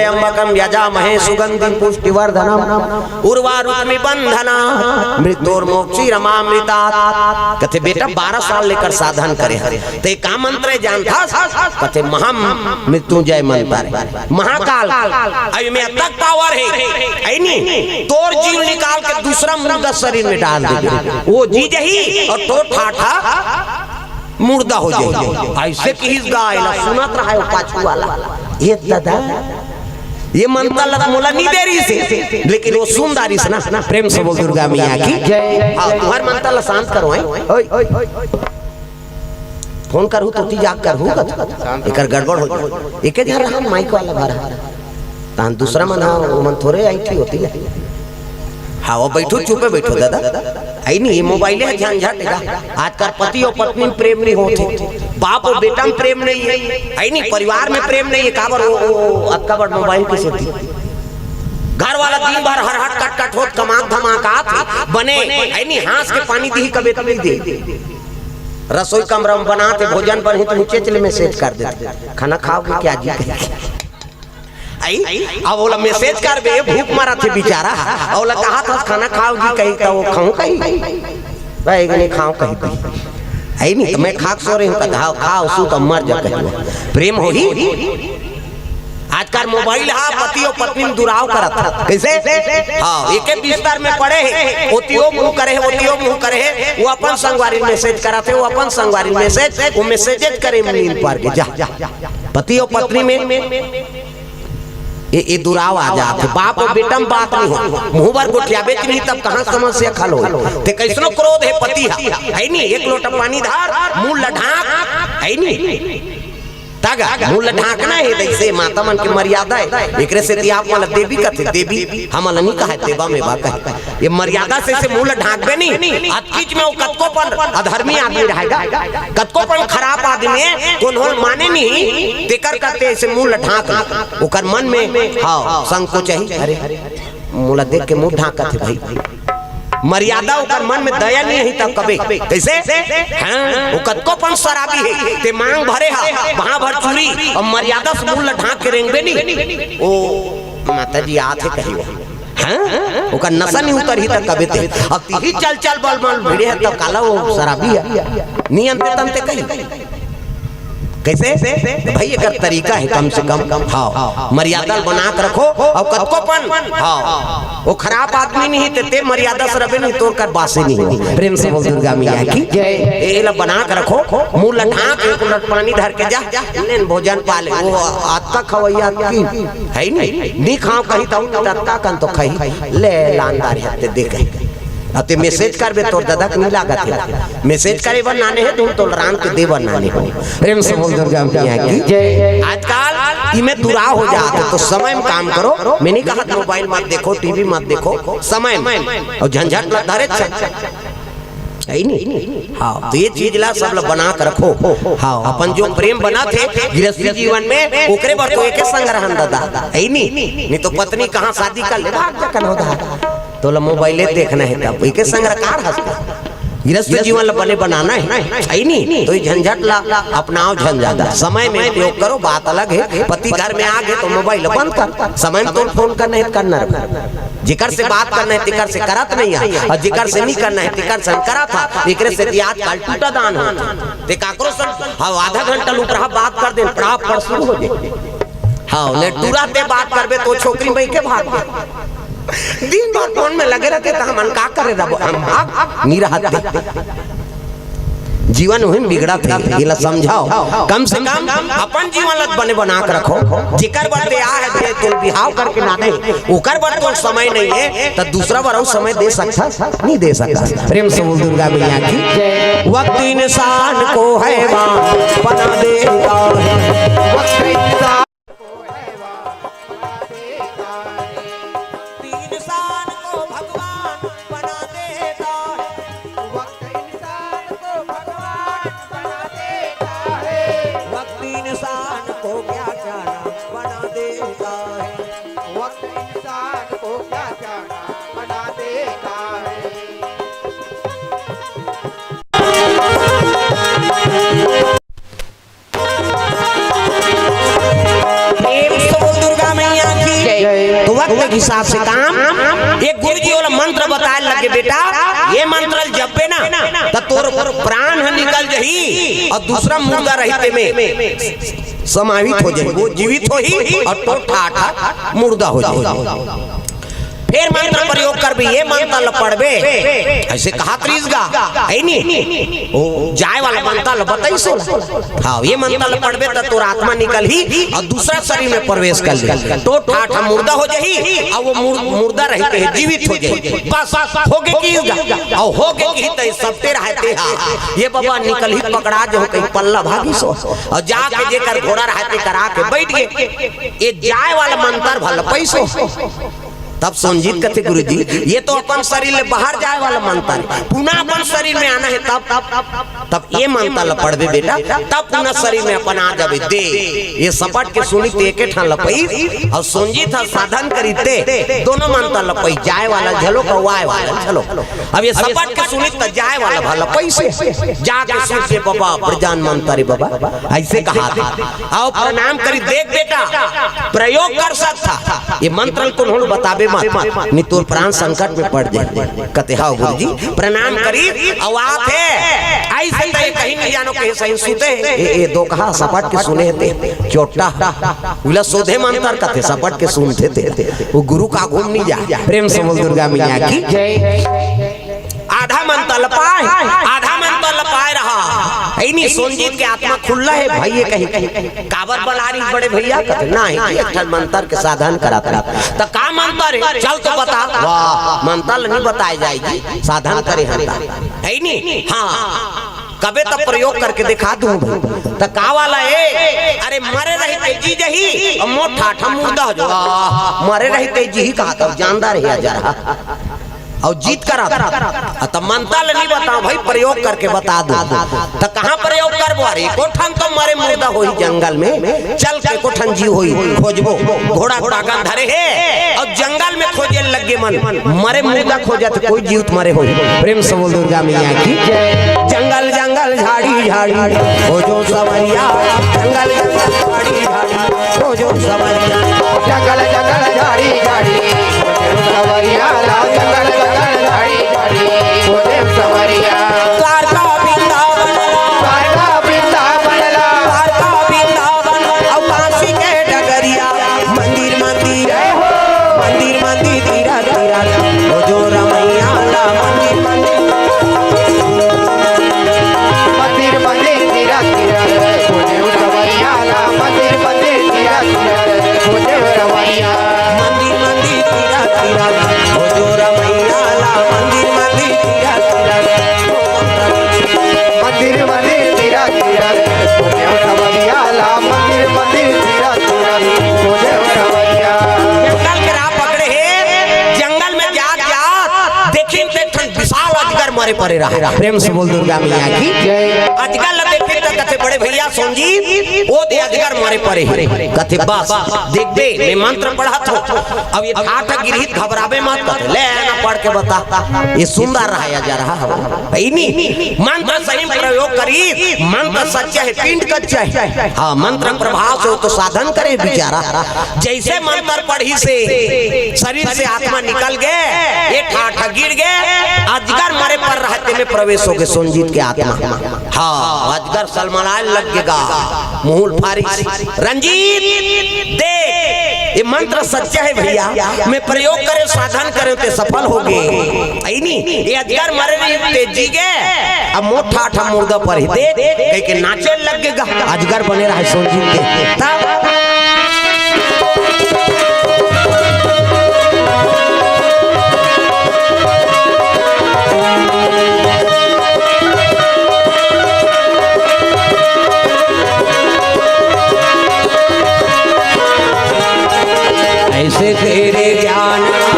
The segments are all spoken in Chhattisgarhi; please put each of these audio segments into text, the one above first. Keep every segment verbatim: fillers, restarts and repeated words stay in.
त्र्यंबकम यजामहे सुगंधिम पुष्टिवर्धनम उर्वारुकमिव बंधनात् मृत्योर्मुक्षीयमामृतात्। कथे, "बेटा, बारह साल ले एकर साधन करे हस, ते का मंत्र हे जानथस?" कथे, "महामृत्युंजय मंत्र हे, महाकाल।" अउ एमे अतक पावर हे, हे नी, तोर जीव निकाल के दूसरा मुर्दा शरीर में डाल देबे, ओ जी जही अउ तोर ठाठा मुर्दा हो जाही। अइसे किहिस गा, एला सुनत रहा हे ओ पाछू वाला। ए ददा, ए मंत्र ला मोला नइ दे रिहिस हे, लेकिन ओ सुन डारिस ना। प्रेम से बोल दुर्गा मैया की जय। हाँ, तुंहर मंत्र ला शांत करो, हैं? ओए, ओए, ओए। फोन करहूँ त ओती जाके करहूँ गा, एकर गड़बड़ हो जाही। एके झन रहा, माइक वाला भर रहा। तहन दूसरा मन ह, ओमन थोरे अइंठी ओती ले। हाँ, ओ बइठो, चुपे बइठो ददा। अइ नी, ए मोबाइल हे झंझट हे गा। आजकल पति अउ पत्नी में प्रेम नइ होत हे, बाप अउ बेटा में प्रेम नइ हे, अइ नी, परिवार में प्रेम नइ हे। काबर ओ, ओ, ओ अतका बड़ मोबाइल के सेती? घर वाला दिन भर हरहट कटकट होत, कमाक धमाक आत हे, बने, अइ नी, हाँस के पानी दिही कबे त नइ दे। रसोई कमरा में बनात हे, भोजन बनही त नीचे चले मैसेज कर देथे, "खाना खाओगे क्या जी?" कहिके। अइ, अब ओला मैसेज करबे, भूख मरत हे बेचारा, अउ ओला कहत हस, "खाना खाओ जी?" कही त ओ खाऊं कही? भाई, नहीं खाऊं कही त। अइ नी, त मैं खाके सो रही हूँ, कहा, "खाओ, सो त मर जा," कही। प्रेम होही? आजकल मोबाइल हा पति अउ पत्नी में दुराव करत हे। कइसे? हाँ, एके बिस्तर में पड़े हे, ओती ओ मुंह करे हे, ओती ओ मुंह करे हे, ओ अपन संगवारी ल मैसेज करत हे, ओ अपन संगवारी ल मैसेज, ओ मैसेजेज करे में लीन पर गे। जा, पति अउ पत्नी में ए, ए दुराव आ जात हे। बाप अउ बेटा में बात नइ हो, मुंह बर गोठियाबेच नहीं, तब कहाँ समस्या खल होही? ते कइसनो क्रोध हे पति हा, हे नी, एक लोटा पानी धर, मुंह ल ढांक, हे नी, त गा, मुंह ल ढांकना हे, तइसे माता मन के मर्यादा हे। एकरे सेती आप मन ल देवी कथे, देवी, हमन ल नइ कहय, देवा में बा कहे। ए मर्यादा से, से मुंह ल ढांकबे नहीं, अतकीच में ओ कतको पन अधर्मी आदमी रहे गा, कतको पन खराब आदमी हे, कोनो ल माने नहीं, तेकर करते अइसे मुंह ल ढांक ले। ओकर मन में, हाँ, संकोच हे, "अरे, मोला देख के मुंह ढांकत हे भाई।" मर्यादा ओकर मन में दया नइ हे त कबे। कइसे? हाँ, ओ कतको पन शराबी हे, ते मांग भरे हा, बांह भर चूरी, अउ मर्यादा से मुंह ल ढांक के रेंगबे नहीं। ओ, माता जी आत हे कही ओ। हाँ? ओकर नशा नइ उतरही त कबे ते। अब तिही चल चल बल बल भिड़े हे त काला ओ शराबी हे। नइ अंते तंते कही। कइसे? भाई, एकर तरीका हे कम से कम। हाँ, मर्यादा ल बना के रखो, अउ कतको पन, हाँ, ओ खराब आदमी नहीं हे ते, ते मर्यादा से रबे नहीं, तोर कर बासे नहीं हो। प्रेम से बोल दुर्गा मैया की जय। ए, एला बना के रखो, मुंह ल ढांक, एक लोटा पानी धर के जा, लेन भोजन पा ले। ओ अतका खवइया अतकी हे नी, नइ खांव कही त अतका कन तो खाही, ले लानदार हे ते दे कही। अउ ते मैसेज करबे, तोर ददा के नइ लागत हे। मैसेज करे बर नाने हे, धुन तोल रांध के दे बर नाने हो। प्रेम से बोल दुर्गा मैया की जय। आजकल इमे दुराव हो जात हे, तो समय में काम करो। मैं नइ कहत मोबाइल मत देखो, टीवी मत देखो, समय में। अउ झंझट ल धरे छ। हे नी? हाँ, तो ए चीज ला सब ला बना के रखो। हाँ, अपन जो प्रेम बनत हे गृहस्थी जीवन में, ओकरे बर तो एके संग रहन ददा। हे नी? नहीं तो पत्नी कहाँ शादी कर ले, भाग जा कन्हो ददा। तोला मोबाइले देखना हे तब, एके संग रह का रहस? गृहस्थ जीवन ला बने बनाना हे, हे नी? तो ए झंझट ला अपनाव झन जादा। समय में उपयोग करो, बात अलग हे। पति घर में आ गे तो मोबाइल बंद कर, समय में तोर फोन करना हे त करना रहे। जेकर से बात करना हे, तेकर से करत नहीं हे, अउ जेकर से नहीं करना हे, तेकर से करत हे। एकरे से आजकल टूटा दान होत हे। ते काकरो संग, हाँ, आधा घंटा लुपरहा बात कर दे, पढ़ा पढ़ शुरू हो जाए। हाँ, ले टूरा ते बात करबे तो छोकरी बइठ के भाग दे। दिन भर फोन में लगे रहते त हमन का करे रहबो? हम भाग नहीं रहते। जीवन उही में बिगड़त हे, एला समझाव। कम से कम अपन जीवन ल बने बना के रखो। जेकर बर ते आ हे, ते तोर बिहाव करके लाने हे, ओकर बर तोर समय नहीं हे, त दूसरा बर अउ समय दे सकथस? नहीं दे सकथस। प्रेम से बोल दुर्गा मैया की जय। वक्त इंसान को हैवान बना देता है। वक्त इंसान इंसान को भगवान बना देता है। वक्त इंसान को भगवान बना देता है। वक्त इंसान को क्या जाना बना देता है। वक्त इंसान को क्या जाना बना देता है। प्रेम से बोल दुर्गा मैया करत हिसाब से काम। एक गुरुजी ओला मंत्र बताए लगे, "बेटा, ये मंत्र ल जपबे ना, त तोर प्राण ह निकल जही अउ दूसरा मुर्दा रहिते में समाहित हो जाही, वो जीवित होही अउ तोर ठाठ ह मुर्दा हो जाही।" फेर मंत्र प्रयोग करबे, ये मंत्र ल पढ़बे, अइसे कहत रहिस गा, हे नी? ओ जाए वाला मंत्र ल बताइस ओला। हाँ, ये मंत्र ल पढ़बे त तोर आत्मा निकलही अउ दूसरा शरीर में प्रवेश कर लेही। तोर ठाठ ह मुर्दा हो जाही अउ वो मुर-, मुर्दा रहिते हे जीवित हो जाही। बस, होगे कहिस गा। अउ होगे कहिस त सबते रहिते हा, ये बबा निकलही पकड़ा जो कहीं पल्ला भागिस ओ। अउ जाके जेकर घोड़ा रहिते करा के बइठ गे। ये जाए वाला मंत्र भला पइस ओ। तब सोनजीत कथे, "गुरुजी, ये तो अपन शरीर ले बाहर जाए वाला मंत्र हे, पुनः अपन शरीर में आना हे, तब, तब, तब ये मंत्र ल पढ़बे बेटा, तब पुनः शरीर में अपन आ जाबे।" दे, ये सपट के सुनिस त एके ठन ल पइस, अउ सोनजीत ह साधन करिस ते दोनों मंत्र ल पइस, जाए वाला घलो अउ आए वाला घलो। अब ये सपट के सुनिस त जाए वाला भला पइस, जाके सुनिस, "बबा, प्रजान मंत्र हे बबा, अइसे कहा था।" अउ प्रणाम करिस, "देख बेटा, प्रयोग कर सकथा, ये मंत्र ल कोनो ल बताबे मत, नहीं तोर प्राण संकट में पड़ जाही।" कथे, "हाँ गुरुजी, प्रणाम करिस, अउ आथे, अइसे त ये कहीं नहीं जानो, कहीं सही सुते हे।" ए, ए, दो कहा सपट के सुने हे ते, चोट्टा, ओला सोझे मंत्र कथे, सपट के सुनथे ते, वो गुरु का घूम नहीं जा। प्रेम से बोल दुर्गा मैया की जय। आधा मंत्र ल पाए, आधा मंत्र ल पाए रहा। हे नी, सोनजीत के आत्मा खुल्ला हे भाई, ये कहीं, कहीं काबर बलारी बड़े भैया कथे, "नहीं, एक ठन मंत्र के साधन करात रहा।" "त का मंत्र हे? चल तो बता।" "वाह, मंत्र ल नहीं बताए जाए जी, साधन करे हन ता।" हे नी? हाँ, कबे त प्रयोग करके देखा दूं भाई। "त का वाला हे?" "अरे, मरे रहिते जी जही, अउ मोर ठाठ ह मुर्दा हो जाही।" "वाह, मरे रहिते जी ही कहा था, जानदार हे जरा।" अउ जीत करा था। अ, त मंत्र ल नहीं बताओ भाई, प्रयोग करके बता दो। त कहाँ प्रयोग करबो? अरे, एको ठन तो मरे मुर्दा होही जंगल में, चल के एको ठन जीव होही, खोजबो। घोड़ा बागन धरे हे, अउ जंगल में खोजे लगे मन, मरे मुर्दा खोजत कोई जीवित मरे होही। प्रेम से बोल दुर्गा मैया की जय। जंगल जंगल झाड़ी झाड़ी खोजो सवरिया, जंगल जंगल झाड़ी झाड़ी खोजो सवरिया। जंगल जंगल झाड़ी झाड़ी खोजो सवरिया, ला जंगल जंगल झाड़ी झाड़ी खोजो सवरिया। द्वारका वृंदावन ला, द्वारका वृंदावन ला, द्वारका वृंदावन अउ काशी के डगरिया। मंदिर मंदिर, जय हो। मंदिर मंदिर तीरथ तीरथ खोजो रमैया ला। मंदिर मंदिर, मंदिर मंदिर तीरथ तीरथ खोजो रमैया ला। मंदिर मंदिर तीरथ तीरथ खोजो रमैया। मंदिर मंदिर तीरथ तीरथ खोजो रमैया ला। मंदिर मंदिर तीरथ तीरथ मंदिर मंदिर तीरथ तीरथ खोजो रमैया ला। मंदिर मंदिर तीरथ तीरथ खोजो रमैया। जंगल के राह पकड़े हे, जंगल में जात जात देखिन ते एक ठन विशाल अजगर मरे परे रहा। प्रेम से बोल दुर्गा मैया की जय। अजगर ल देखिन त कथे, "बड़े भैया सोनजीत, ओ दे अजगर मरे परे हे।" कथे, "बस, देखबे, मैं मंत्र पढ़त हों।" अब ये ठाठ गिरही त घबराबे मत, कथे, "ले ना पढ़ के बता।" ये सुंदर रहा या जा रहा हे। हे नी? मंत्र सही प्रयोग करिस, मंत्र सच्चा हे, पिंड कच्चा हे। हाँ, मंत्र प्रभाव से वो तो साधन करे बिचारा। जइसे मंत्र पढ़िस हे, शरीर से आत्मा निकल गे, ये ठाठ गिर गे, अजगर मरे पर रहिते में प्रवेश होगे सोनजीत के आत्मा। हाँ, अजगर सलमलाए लग गे गा, मुँह ल फारिस। रंजीत, देख, ये मंत्र सच्चा हे भैया, मैं प्रयोग करेंव, साधन करेंव, ते सफल होगे। हे नी, ये अजगर मरे रहिस ते जी गे, अब मोर ठाठ ह मुर्दा परही, देख, कहिके नाचे लग गे गा। अजगर बने रहा हे सोनजीत के। तब ऐसे तेरे ज्ञान का,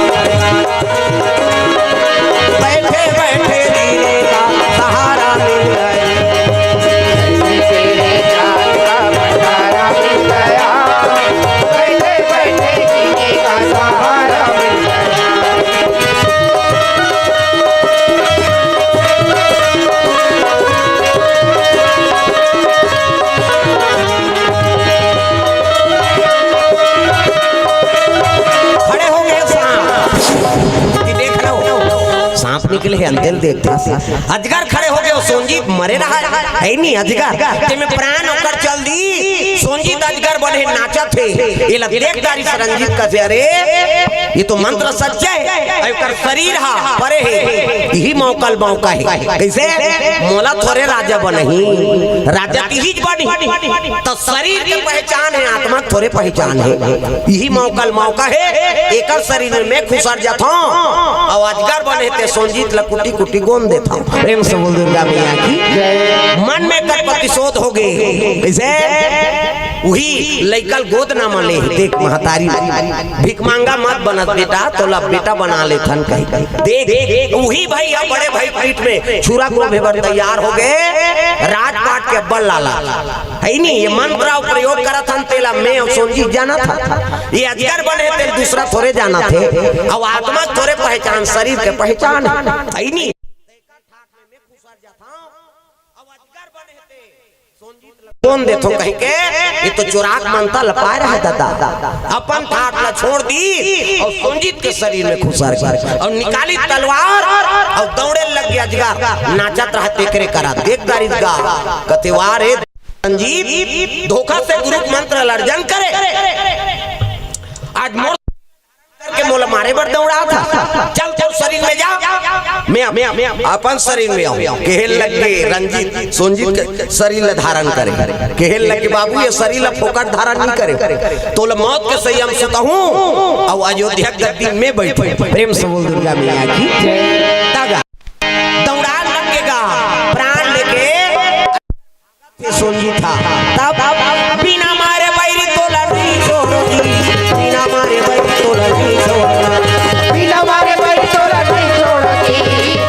बैठे बैठे जीने का सहारा मिल गया। ऐसे तेरे ज्ञान का भंडारा मिल गया, बैठे बैठे जीने का सहारा मिल गया। खड़े हो निकले हे अंतेल देखत हस। अजगर खड़े हो गे, ओ सोंजित मरे रहा हे, हे नी अजगर, तेमे प्राण ओकर चल दी। सोंजित अजगर बने नाचत हे, एला देख डारिस रंजीत कथे, "अरे, ये तो मंत्र सच्चा हे, अउ एकर शरीर हा परे हे, इही मौका ल मौका हे।" कइसे? "मोला थोरे राजा बनही, राजा तिहीच बनही।" त शरीर के पहचान हे, आत्मा के थोरे पहचान हे। इही मौका ल मौका हे, एकर शरीर में खुसर जाथंव, अउ अजगर बने ते सोंजित ल कुटी कुटी गोंद देथंव। प्रेम से बोल दुर्गा मैया की। मन में कर प्रतिशोध हो गे। कइसे? उही लइका ल गोद ना म ले, देख महतारी, "भिखमंगा मत बनस बेटा, तोला बेटा बना लेथन," कही। देख, उही भाई ह बड़े भाई पीठ में छुरा गोभे बर तैयार हो गे, राजपाट के अब्बल लाला। हे नी, ये मंत्र अउ प्रयोग करत हन, तेला मैं अउ सोंजित जानत हन। ये अजगर बने, तेला दूसरा थोरे जानत हे। अउ आत्मा थोरे पहचान, शरीर के पहचान हे। हे नी? कोन देथो कहि के, ये तो चोराक मंत्र ल पाय रहा दादा। अपन ठाट ल छोड़ दी अउ सोंजित के शरीर में खुसर गे अउ निकाली तलवार अउ दौड़े लग गे अजगर, नाचत रहा तेकरे करा। देख डारिस गा, कथे, "वाह रे रंजीत, धोखा से गुरु के मंत्र ल अर्जन करे, आज मोर करके मोला मारे बर दौड़ात हस। चल तोर शरीर में जा।" मैं, मैं अपन शरीर में आंव। कहे लग गे रंजीत, सोंजित के शरीर ल धारण करे। कहे लग गे, "बाबू, ये शरीर ल फोकट धारण नइ करे, तोला मौत के सैया म सुताहूं अउ अयोध्या के गद्दी में बइठहूं।" प्रेम से बोल दुर्गा मैया की। तागा दौड़ा लग गे गा, प्राण लेके सोंजित हा। तब बिना मारे बैरी तोला नहीं छोड़ो जी, बिना मारे बैरी तोला नहीं छोड़ो। बिना मारे बैरी तोला नहीं छोड़ो जी,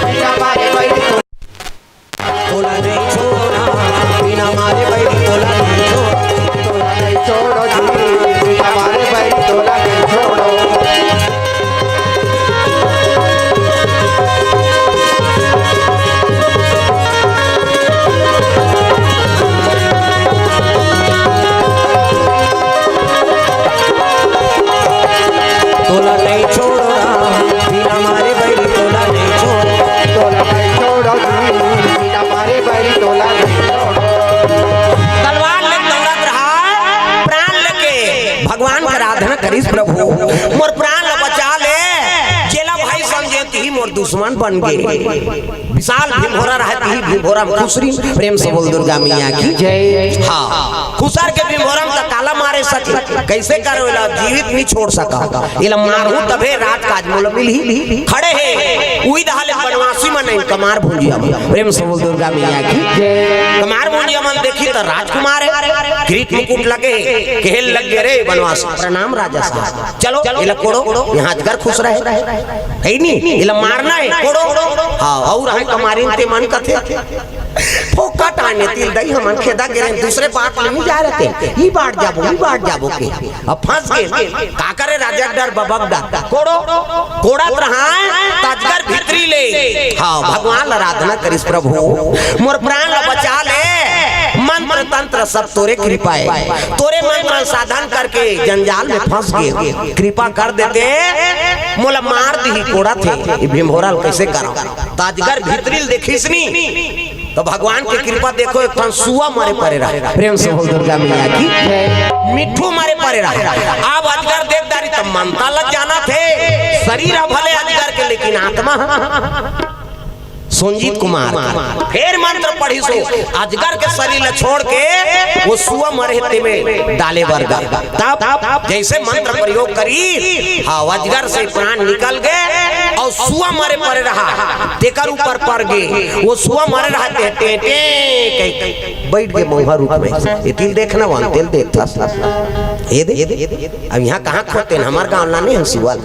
बिना मारे बैरी तोला, तोला नहीं छोड़ो, बिना मारे बैरी तोला नहीं छोड़ो। तोला नहीं छोड़ो जी, बिना मारे बैरी तोला नहीं छोड़ो। तोला नहीं छोड़ो राम, बिना मारे बैरी तोला नहीं छोड़ो। तोला नहीं छोड़ो जी, बिना मारे बैरी तोला नहीं छोड़ो। तलवार ले दौड़त रहा, प्राण लेके भगवान के आराधना करिस, "प्रभु, मोर प्राण ल बचा ले, जेला भाई समझे तिही मोर दुश्मन बन गे।" विशाल भीमभोरा रहा, तिही भीमभोरा म खुसरिन। प्रेम से बोल दुर्गा मैया की जय। हाँ, खुसर के भीमभोरा म त काला मारे सके, कइसे करो एला जीवित नइ छोड़ सका, एला मारहूं तभे राजकाज मोला मिलही। खड़े हे, उही डहर ले बनवासी मन हे, कमार भुंजिया मन। प्रेम से बोल दुर्गा मैया की जय। कमार भुंजिया मन देखिस त राजकुमार हे, किरीट मुकुट लगे हे, कहे लग गे, "रे बनवासी, प्रणाम राजा साहब।" चलो, एला कोड़ो, इहां अजगर खुसरे हे। हे नी, एला मारना हे, कोड़ो। हाँ, अउ रहे कमारिन ते मन कथे। फोकट आने तिल दई हमन खेदा गे रहेन, दूसरे बाट ले नइ जाय रहते। ई बाट जाबो, ई बाट जाबो के। अब फंस गे। का करे राजा के डर, बबा के डर। कोड़ो, कोड़त रहा हे, त अजगर भीतरी ले। हाँ, भगवान ल आराधना करिस, "प्रभु, मोर प्राण ल बचा ले, मंत्र तंत्र सब तोरे कृपा हे, तोरे मंत्र साधन करके जंजाल में फंस गे, कृपा कर देते, मोला मार दिही, कोड़त हे, ये भीमभोरा ल कइसे करंव?" त अजगर भीतरी ल देखिस नी, त भगवान के कृपा देखो, एक ठन सुआ मरे परे रहा। प्रेम से बोल दुर्गा मैया की। मिट्ठू मरे परे रहा। अब अजगर देख डारिस त मंता ल जानत हे, शरीर ह भले अजगर के, लेकिन आत्मा सोंजित कुमार के। फेर मंत्र पढ़िस ओ, अजगर के शरीर ल छोड़ के ओ सुआ मरे हे तेमे डाले बर गा। तब जइसे मंत्र प्रयोग करिस, हाँ, अजगर से प्राण निकल गे अउ सुआ मरे परे रहा, तेकर ऊपर पर गे। ओ सुआ मरे रहा, ते, ते, ते, कहि, कहि, बइठ गे मउहा रूख में। ये तिल देखना वन, तिल देखत हस। ये दे, अब इहां कहां खोदतेन, हमर गांव ला नहीं हे सुआ।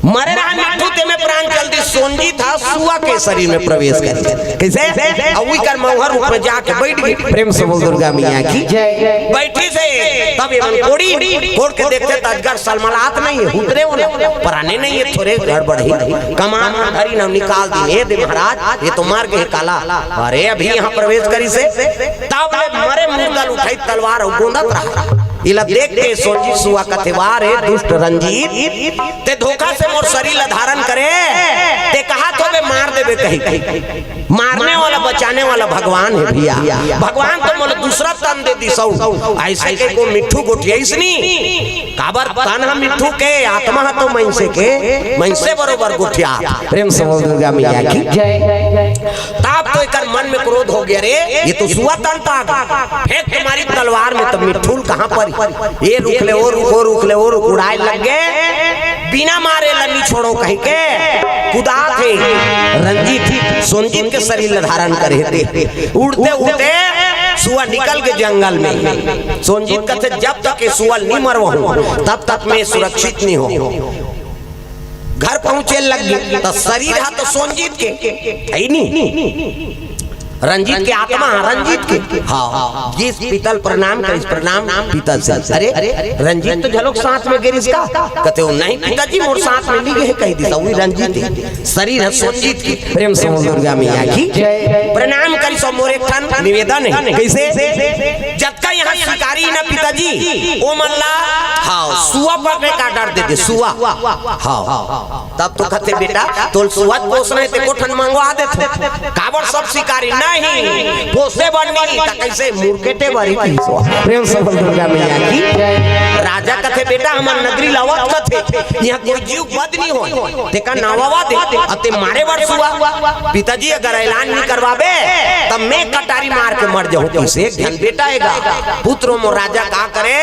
मरे रहा मिट्ठू, तेमे प्राण चल दिस, सोंजित हा सुआ के शरीर में प्रवेश कर दिस। कइसे? अउ उही कर मउहा रूख में जाके बइठ गे। प्रेम से बोल दुर्गा मैया की जय। बइठिस हे, तब एमन कोड़ी, कोड़ के देखथे त अजगर सलमलात नहीं हे, हुतरे ओला, पराने नहीं हे, थोरे गड़बड़ हे। कमान धरिन अउ निकाल दिन, "ए दे महाराज, ये तो मर गे हे काला।" अरे अभी इहां प्रवेश करिस हे। तब ले मरे मुर्दा ल उठाइस तलवार अउ गोंदत रहा। एला देख के सोंजी सुआ कथे, "वाह रे दुष्ट रंजीत, ते धोखा से मोर शरीर ला धारण करे, ते कहा तो बे मार देबे कही, मारने वाला बचाने वाला भगवान हे भैया, भगवान तो मोला दूसरा तन दे दिसौ।" ऐसे के को मिट्ठू गोठियाइस नी, काबर तन ह मिट्ठू के, आत्मा ह तो मइनसे के, मइनसे बरोबर गोठिया। प्रेम से बोल दुर्गा मैया की जय। तब तो एकर मन में क्रोध हो गया, "रे, ये तो सुआ तन पाग, फेंक के मारी तलवार में, तब मिट्ठू ल कहाँ परी? ये रुख ले, वो रुख, वो रुख ले, वो रुख।" उड़ाए लग गे, "बिना मारे ल नी छोड़ों" कहि के कुदाथे। रंजीत, सोंजीत के शरीर ल धारण करे हे ते। उड़ते उड़ते सुआ निकल गे जंगल में। सोंजीत कथे, "जब तक ये सुआ ल नी मरवाहूं, तब तक मैं सुरक्षित नी हों।" घर पहुंचे लग गे, त शरीर ह तो सोंजीत के, हे नी? रंजीत के आत्मा ह रंजीत के। हाँ, जिस पिता ल प्रणाम करिस, प्रणाम पिता से। "अरे, रंजीत तो झलोक साथ में गे रिहिस का?" कथे, "ओ नहीं पिताजी, मोर साथ में नी गे हे," कहि दिस। उही रंजीत हे, शरीर ह सोंजीत के। प्रेम से बोल दुर्गा मैया की जय। प्रणाम करिस, मोर एक ठन निवेदन हे। कइसे? जतका यहाँ शिकारी ना पिताजी, ओ मन ला, हाँ, सुआ पकड़े का order दे दे, सुआ। हाँ, तब तो कथे, "बेटा, तोल सुआ पोसना हे, ते को ठन मंगवा देथों।" काबर सब शिकारी नहीं, पोसे बर नहीं, त कइसे मुरकेटे बर ही सुआ। प्रेम से बोल दुर्गा मैया की। राजा कथे, "बेटा, हमर नगरी ल आवत कथे, यहाँ कोई जीव बद नहीं होय, तेका नवावा दे, अते मारे बर सुआ।" "पिताजी, अगर ऐलान नहीं करवाबे, तब मैं कटारी मार के मर जाहूं।" कइसे एक झन बेटा हे गा। पुत्र मोर राजा का करे,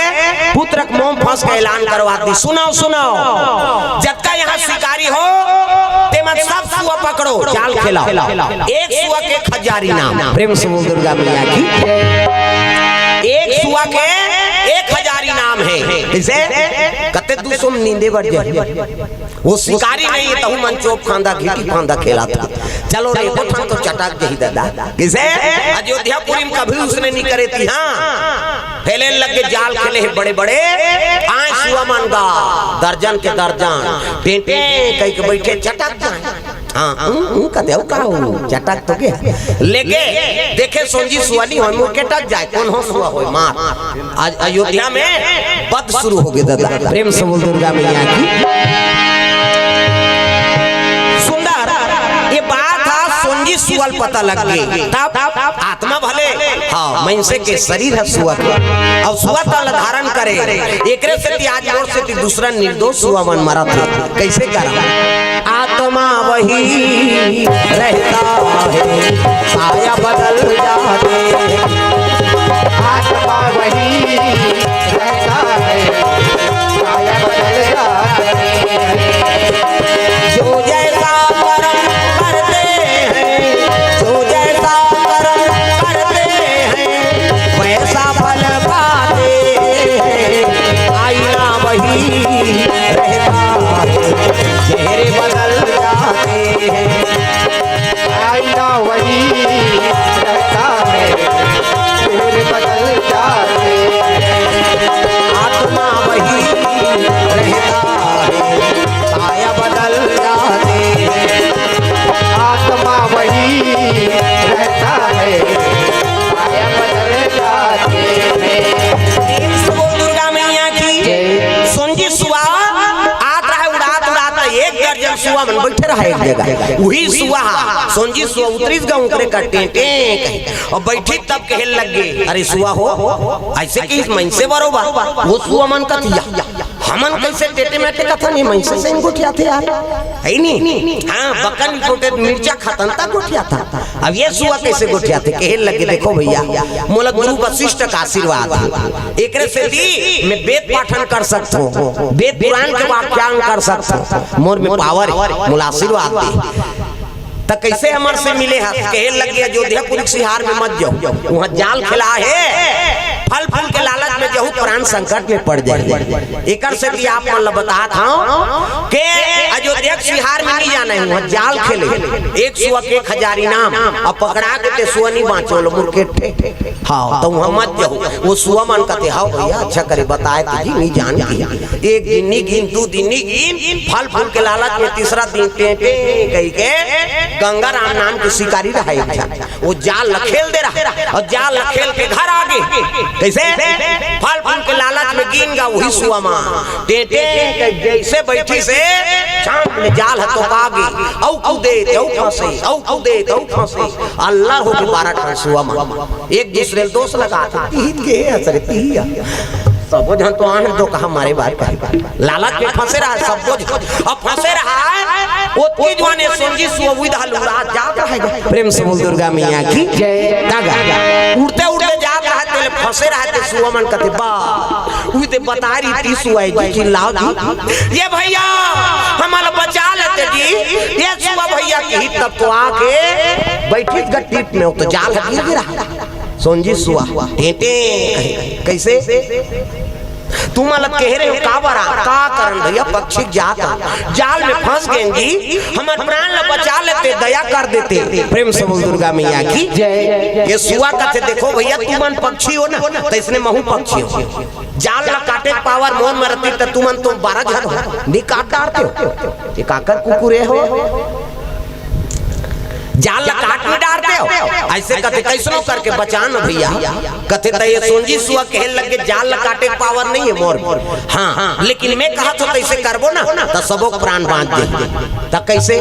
पुत्र के मोह फंस के ऐलान करवा दी, "सुनव, सुनव, जतका यहाँ शिकारी हो, ते मन सब सुआ पकड़ो, जाल खेलाओ। एक सुआ के एक हजार इनाम।" प्रेम से बोल दुर्गा मैया की। एक सुआ के एक हजार इनाम हे। कइसे? कते दू सौ में नींदे बर जाही। ओ शिकारी नहीं हे, तहू मन चोप फांदा, घीटी फांदा खेलाथे। चलो रे, एको ठन तो चटक जाही दादा। कइसे? अयोध्यापुरी में कभी उसने नहीं करे थी, हाँ। फैले लग गे, जाल खेले हे बड़े बड़े, आए सुआ मन गा, दर्जन के दर्जन, टेंटे कहि के बइठे, चटक जाए। हाँ, ऊ, ऊ कथे, "अउ का हो, चटक तो गे।" लेके देखे सोंजी सुआ नी होय, मुरकेटक जाए, कोनो सुआ होय, मार। आज अयोध्या में बद शुरू हो गे दादा। प्रेम से बोल दुर्गा मैया की। सुंदर, ये बात ह सोंजी सुआ ल पता लग गे। तब आत्मा भले, हाँ, मइनसे के शरीर ह सुआ के, अउ सुआ तन ल धारण करे, एकरे सेती आज मोर सेती दूसरा निर्दोष सुआ मन मरत हे। कइसे करम? आत्मा वही रहता है, काया बदल जाते हैं। आत्मा वही रहता है, काया बदल जाते हैं। जो जैसा कर्म करते हैं, जो जैसा कर्म करते हैं, वैसा फल पाते हैं। आईना वही रहता है, चेहरे बदल जाते हैं। आईना वही रहता है, चेहरे बदल जाते हैं। आत्मा वही रहता है, काया बदल जाते हैं। आत्मा वही रहता है, काया बदल जाते हैं। प्रेम से बोल दुर्गा मैया की। जय। सोंजी सुआ आत रहे उड़ात उड़ात, एक दर्जन सुआ मन बइठे रहे एक जगह। उही सुआ, सोंजी सुआ उतरिस गा, ओकरे करा टें टें कहि, अउ बइठिस तब कहे लग गे, "अरे सुआ हो, अइसे कहिस मइनसे बरोबर।" ओ सुआ मन कथे, "या, हमन कइसे टेंटे मेंटे कथन, ये मइनसे संग गोठियाथे यार, हे नी? हाँ, बकन गोठे मिर्चा खाथन त गोठियाथन, अब ये सुआ कइसे गोठियाथे?" कहे लग गे, "देखो भैया, मोला गुरु वशिष्ठ के आशीर्वाद हे, एकरे सेती मैं वेद पाठन कर सकथों, वेद पुराण के व्याख्यान कर सकथों, मोर में पावर हे, मोला आशीर्वाद दे।" त कइसे हमर से मिले हस? कहे लग गे, "अयोध्यापुरी के सिहार में मत जाहू, उहाँ जाल खेला हे, फल फूल के लालच में जाहू, प्राण संकट में पड़ जाही।" एकर सेती आप मन ल बतात हंव के अयोध्या के सिहार में नी जाना हे, उहाँ जाल खेले, एक सुआ के एक हजार इनाम, अउ पकड़ा गे ते सुआ नी बांचे, ओला मुरकेटथे। हाँ, त उहाँ मत जाहू। ओ सुआ मन कथे, "हाँ भैया, अच्छा करे बताए ते जी, नी जानन।" एक दिन नी गिन, दू दिन नी गिन, फल फूल के लालच में तीसरा दिन टें टें कहि के गंगाराम नाम के शिकारी रहा एक झन, वो जाल ल खेल दे रहा अउ जाल ल खेल के घर आ गे। कइसे? फल फूल के लालच में गिन गा वही सुआ म। टेंटे के जइसे बइठिस हे, छांट ले जाल ह तोपा गे। अउ कूदे त अउ फंसे, अउ कूदे त अउ फंसे। अल्लाह हो गे बारह ठन सुआ मन। एक दूसरे ल दोष लगाथे, "तिही के हे, असरे तिही ह।" सबो झन तो आन दो कहा मारे बात पर। लालच में फंसे रहा सबो झन। अब फंसे रहा है, ओतकी जुवार ए सोंजी सुआ उही डहर उड़त जात रहा है। प्रेम से बोल दुर्गा मैया की जय। दागा। उड़ते उड़ते जात रहा है, तेले फंसे रहा है, ते सुआ मन कथे, "बा।" उही ते बता रही थी सुआ जी, चिल्लाव जी, "ये भइया, हमला बचा लेते जी, ये सुआ भइया" किही तब तो आके बइठिस गट्टी में, वो तो जाल ह गिर गे रहा। सोंजी सुआ, टेंटे, कइसे? तुमन ल कहे रहेंव काबर आ, का करन भइया, पक्षी के जात आ, जाल में फंस गेन जी, हमर प्राण ल बचा लेते, दया कर देते। प्रेम से बोल दुर्गा मैया की जय। ये सुआ कथे, "देखो भइया, तुमन पक्षी हो ना, त अइसने महूं पक्षी हों। जाल ल काटे के पावर मोर म रहितिस, त तुमन तो बारह झन हो, नइ काट डारतेव। ये काकर कुकुर ए हो?" जाल ल काट नइ डारतेव। अइसे कथे, "कइसनो करके बचा न भइया।" कथे, "त ये सोंजी सुआ कहे लगे, जाल ल काटे के पावर नइ हे मोर म। हां, लेकिन मैं कहत हों, कइसे करबो ना, त सबो के प्राण बांच दे।" त कइसे?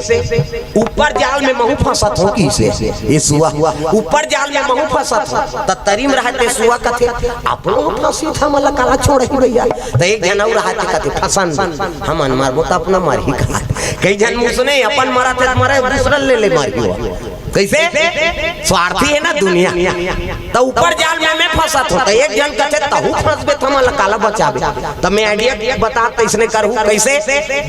"ऊपर जाल में महूं फंसत हों" किहिसे, ये सुआ, "ऊपर जाल में महूं फंसत हों।" त तरी म रहा ते सुआ कथे, "अपन फंसी था, हमला काला छोड़ही भइया।" त एक झन अउ रहा ते कथे, "फंसन, हमन मरबो त अपना मरही कहा।" कई झन मुसने अपन मरत हे, मरे दूसरा ले ले मरही हो। कइसे? स्वार्थी हे ना दुनिया। त ऊपर जाल में मैं फंसत हों, त एक झन कथे, "तहूं फंसबे त हमला काला बचाबे।" त मैं idea बतात, अइसने करहूं। कइसे?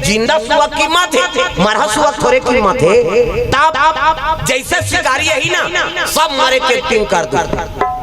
जिंदा सुआ कीमत हे, मरहा सुआ थोरे कीमत हे। तब जइसे शिकारी अही ना, सब मरे के acting कर दू।